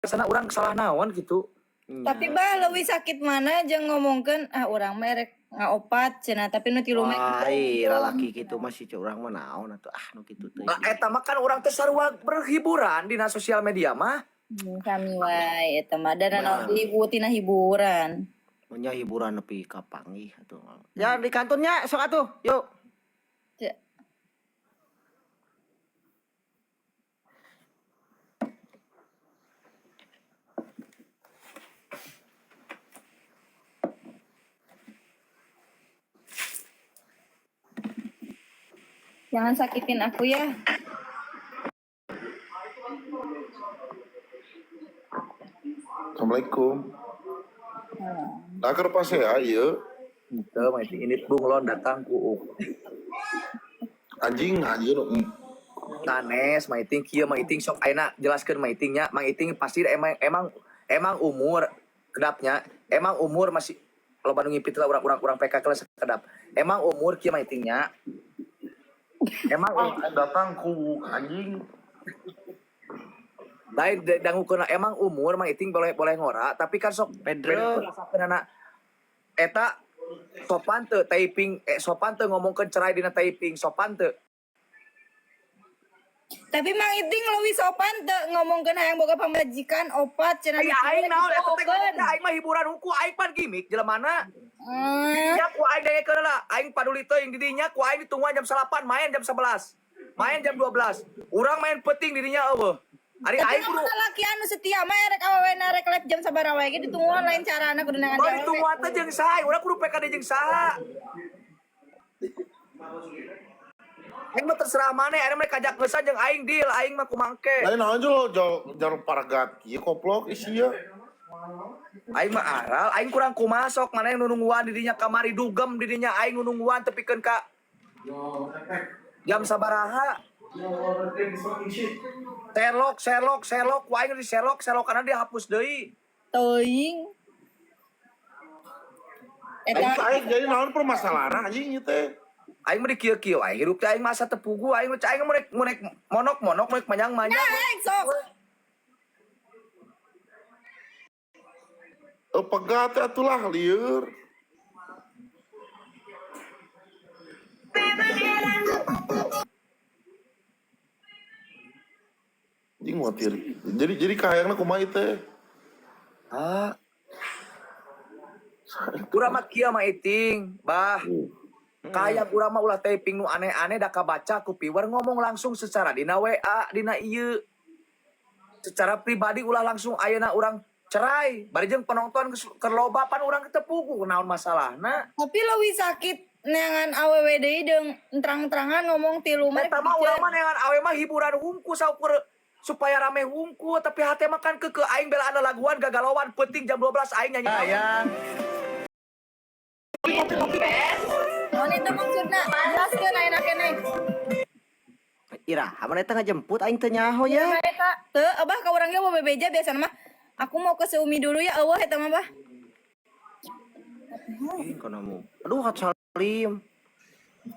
Sana urang salah naon gitu. Tapi bah leuwih sakit mana jeung ngomongkeun ah urang mah rek ngaopat cenah tapi nu tilu mah Wah, ih, lalaki kitu mah si urang mah naon atuh ah nu kitu teh. Lah eta mah kan urang teh sarua berhiburan dina sosial media mah. Kami wae eta mah da naon deui tina hiburan. Nya hiburan nepi ka panggih atuh. Ya di kantornya sok atuh, yuk. Cek. Jangan sakitin aku ya. Assalamualaikum. Nah, keur pas ya, ieu. Henteu mah ini bunglon datang ku Anjing anjing Tanes, Mang Iting kieu Mang Iting sok ayeuna jelaskeun Mang Iting nya. Mang Iting pasti emang emang emang umur kedapnya, emang umur masih loba nu ngipit lah urang-urang urang PK kelas kedap. Emang umur kieu Mang Iting nya. Emang datang ku anjing. Lain dangukeun emang umur Mang Iting boleh boleh ngora, tapi kan sok Pedro. rasakeun anak eta sopan teu typing sopan teu ngomongkeun cerai dina typing sopan teu. Tapi Mang Iting leuwih sopan teu ngomongkeun hayang boga pamajikan opat cenah. Ai aing naon eta teh ngomong teh aing mah hiburan huku aing pan gimmick jelemana. Nya ku aing dengekeun lah, aing paduli teuing di dinya ku aing ditungguan jam 8, main jam 11. Main jam 12. Urang main penting di dinya eueuh. Ari Tapi aing kudu lamun lalaki anu setia mah rek awewe rek live jam sabaraha wae ge ditungguan lain carana kudu neangan Oh, awewe. ditungguan teh jeung saha? Urang kudu PKD jeung saha? Aing mah terserah maneh, aing mah kajak geusan jeung aing deal, aing mah kumangke. Lain naon jol jol jol paragat ieu koplok isia. Aing mah aral, aing kurang kumasok, maneh nu nungguan di dinya kamari dugem di dinya aing nu nungguan tepikeun ka jam sabaraha. Selok, selok, selok, ku aing di selok, selok karena dihapus deui. Teuing. Eta Aing aing jadi naon permasalahan anjing ieu teh. Aing mah di kieu-kieu aing hirup teh aing masa teu puguh aing mah aing mah rek rek monok-monok rek manyang-manyang. Nah, sok. Eh pegat teh atulah lieur. Anjing khawatir. Jadi kahayangna kumaha ieu teh? Ah. Urang mah kieu mah iting, bah. Kayak urang mah ulah typing nu aneh-aneh da kabaca ku viewer ngomong langsung secara dina WA, dina ieu. Secara pribadi ulah langsung ayeuna urang cerai. Bari jeung penonton keur loba pan urang teu puguh naon masalahna. Tapi leuwih sakit neangan awewe deui deung terang-terangan ngomong tilu mah. Eta mah urang mah neangan awe mah hiburan hungku saukur supaya rame hungku tapi hate mah kan keukeuh aing bela ada laguan gagalauan penting jam 12 aing nyanyi. Ya. Naon itu maksudna? Jelaskeun ayeuna keneh. Ira, mana eta ngajemput aing teu nyaho ya. Eta teu abah ka urang ge mau bebeja biasana mah. Aku mau ke Seumi dulu ya eueuh eta mah bah. Ih, kana mu. Aduh, hat salim.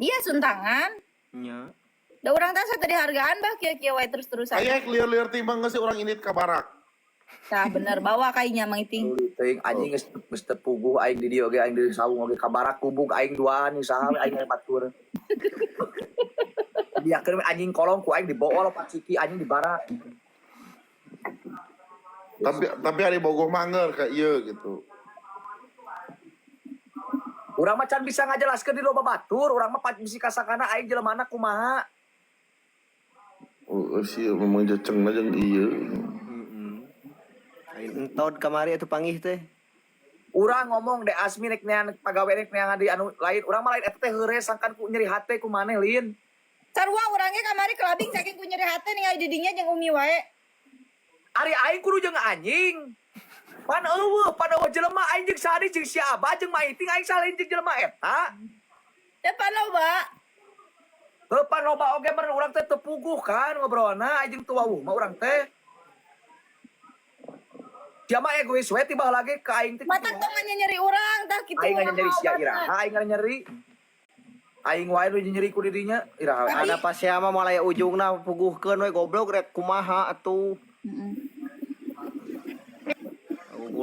Iya suntangan. Nya. Da urang teh asa teu dihargaan bah kieu-kieu wae terus-terusan. Aya lieur-lieur timbang geus urang indit ka barak. Tah bener bawa kainya Mang Iting. Teuing anjing geus geus teu puguh aing di dieu oge aing di saung oge ka barak kubuk aing duaan saha we aing batur. Diakeun we anjing kolong ku aing dibawa lopat ciki anjing di barak. Tapi hari Bogor mangger ka ieu gitu. Urang mah can bisa ngajelaskeun di loba batur, urang mah bisi kasakana aing jelemana kumaha. Oh, sih memang jecengna jeung ieu. Heeh. Aing entod kamari atuh panggih teh. Urang ngomong de Asmi rek neangan pagawe rek neangan di anu lain, urang mah lain eta teh heureuy sangkan ku nyeri hate ku maneh lin. Sarua urang ge kamari kelabing saking ku nyeri hate ningali di dinya jeung Umi wae. Ari aing kudu jeung anjing. Pan eueuh jelema aing jeung Sadi jeung si Abah jeung Maiting aing salin jeung jelema eta. Teu pan loba. Heuh pan loba oge meureun urang teh teu puguh kan ngobrolna aing jeung teu wawuh mah urang teh. Sia mah egois we tiba lagi ka aing teh. Matak tong nyeri urang tah kitu. Aing nyeri sia iraha aing nyeri. Aing wae nu nyeri ku dirinya iraha. Ada pas sia mah moal aya ujungna puguhkeun we goblok rek kumaha atuh.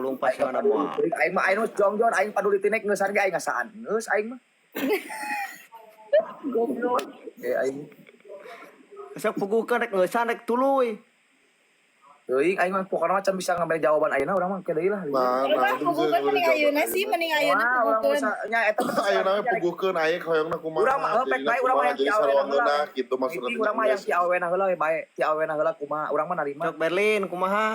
Mulung pasea mah. Aing mah aing geus jongjon aing paduli tinek ngeusan ge aing ngasaan. Geus aing mah. Goblok. Eh aing. Sok puguhkeun rek ngeusan rek tuluy. Teuing aing mah pokona mah can bisa ngambil jawaban ayeuna urang mah ke deui lah. Nah, Ulah nah, itu bisa puguhkeun mending ayeuna sih, mending ayeuna Wah, urang puguhkeun. usah nya eta mah Ayeuna we puguhkeun aya hoyongna kumaha. Urang mah heuh pek bae urang mah yang jadi ti awena sarua heula. ngeunah gitu maksudna. Ini urang mah yang ti awena heula we bae, ti awena heula kumaha, urang mah narima. Sok Berlin kumaha?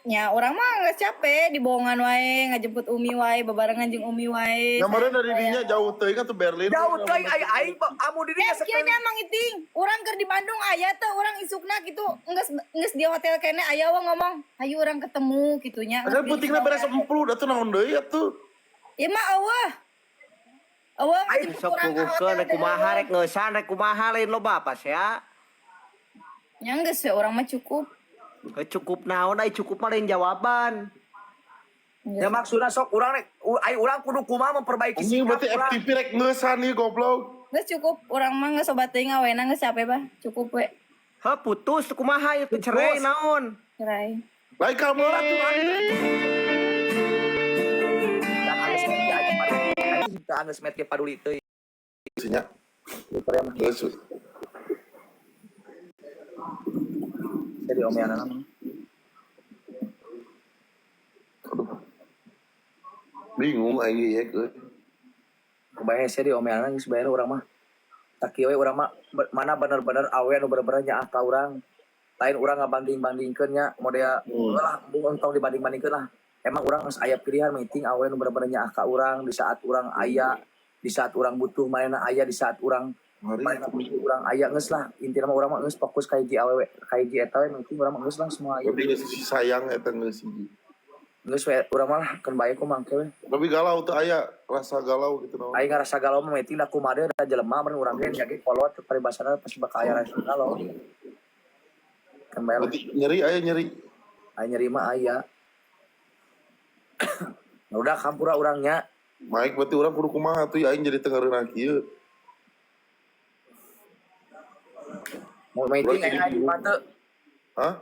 Ya, urang mah geus capek dibohongan wae, ngajemput Umi wae, babarengan jeung Umi wae. Gambarnya dari dinya jauh teuing atuh Berlin. Jauh teuing aing aing amu di dinya Eh, kieu nya Mang Iting, urang keur di Bandung aya teh urang isukna gitu, geus geus di hotel kene aya we ngomong, hayu urang ketemu kitu nya. Padahal peutingna beres 10 da tuh naon deui atuh. Ya mah eueuh. Eueuh ngajemput Sok urang ka puguhkeun hotel rek teh kumaha eueuh. rek ngeusan rek kumaha lain loba pasea. Ya geus we urang mah cukup. Heuh, cukup naon ai cukup mah lain jawaban. Ya maksudna sok urang rek aing urang kudu kumaha memperbaiki Anjing sikap berarti urang. FTP rek ngeusan ieu goblok. Geus cukup, urang mah geus sobat teuing awena geus capek bah, cukup we. Heuh putus kumaha ieu teh cerai naon? Cerai. Lain kalmeur atuh anjing. Dan anggeus met ge aing paduli. Aing teu anggeus met ge paduli teuing. Nya. Geus. Jadi omeanana mah. Aduh. Bingung aing ieu euy. Kumaha hese di omeanana geus bae urang mah. Tak kieu we urang mah mana bener-bener awe anu bener-bener nyaah ka urang. Lain urang ngabanding-bandingkeun nya model lah embung entong dibanding-bandingkeun lah. Emang urang geus aya pilihan meeting awe nu bener-bener nyaah ka urang di saat urang aya, di saat urang butuh manehna aya, di saat urang Mari. manehna butuh urang aya geus lah. Intina mah urang mah geus fokus ka hiji awewe, ka hiji eta we meeting urang mah geus lah semua aya. Tapi geus si sayang eta geus hiji. Geus we urang mah lah keun bae ku mangke we. Tapi galau teu aya rasa galau gitu naon. Aing ngarasa galau mah meeting da kumaha da jelema meureun urang ge jadi kolot paribasana pasti bakal aya rasa galau. Keun bae lah. Berarti nyeri aya nyeri. Aing nyeri mah aya. Nah, udah kampura urangnya. Mike berarti urang kudu kumaha tuh ya aing jadi teu ngeureunah kieu. Mau meeting aya di imah teu. Hah?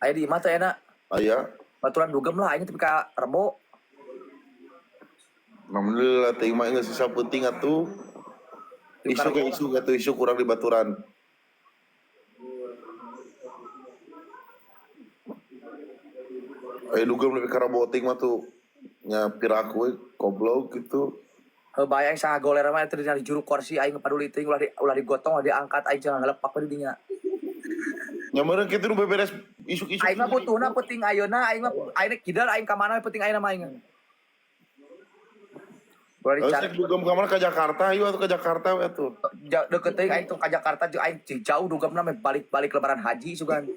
Aya di imah teu enak. Aya. Baturan dugem lah aing tepi ka Rebo. Alhamdulillah teuing mah geus sisa peuting atuh. Isu ke isu atuh isu kurang di baturan. Aya dugem lebih ka Rebo teuing mah tuh nya piraku we goblok gitu. Heuh bae aing sagoler mah eta dina juru kursi aing paduli teuing ulah digotong ulah diangkat aing jangan ngelepak we di dinya. Nya meureun kitu nu beberes isuk-isuk. Aing mah butuhna peuting ayeuna aing mah aing kidal aing ka mana we peuting ayeuna mah aing. Ulah Terus dicari rek dugem ka mana ka Jakarta, ayo atuh ke Jakarta we atuh. Deket teuing aing tuh ka Jakarta jeung aing jauh dugemna meh balik-balik lebaran haji sugan.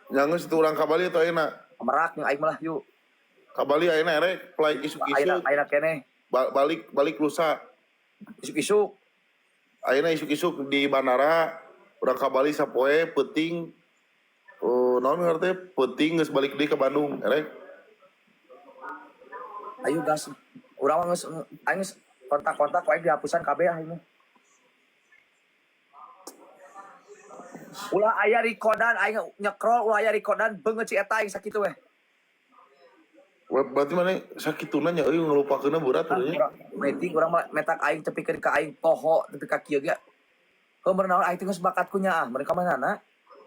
Nya geus itu urang ka Bali atuh ayeuna. Merak jeung aing mah lah yuk. Ka Bali ayeuna erek fly Ayeuna isuk-isuk. ayeuna keneh Balik balik lusa. isuk-isuk. Ayeuna isuk-isuk di bandara urang ka Bali sapoe peuting. Oh, naon ngaran teh peuting geus balik deui ka Bandung erek. Ayo gas. Urang mah geus aing geus kontak-kontak wae dihapusan kabeh aing mah. Ulah aya rekodan aing nyekrol ulah aya rekodan beungeut si eta aing sakitu weh. Berarti mana sakituna nya euy ngelupakeunna berat Ah, udah nya. urang meeting urang mah metak aing tepikeun ka aing poho tepi ka kieu ge. Heuh meureun naon aing teh geus bakat ku nya ah, mereka mana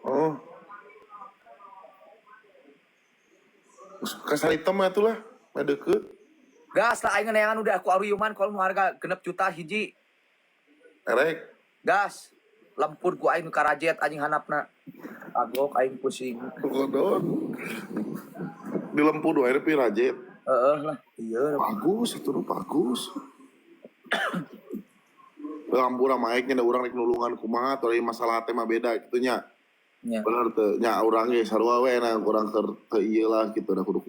Oh. Kasarita mah atuh lah, mah deukeut. Gas lah aing neangan udah aku aruyuman kalau nu harga 6 juta hiji. Erek. Gas. Lempur ku aing nu karajet anjing hanapna. Agok aing pusing. Kodon. Di lempur wae pi rajet. Heeh lah. Iya. Bagus itu nu bagus. Hampura maek nya da urang rek nulungan kumaha atau lain masalah teh mah beda kitu nya. Nya. Bener teu nya urang ge sarua we na urang keur teu ieu lah kitu da kudu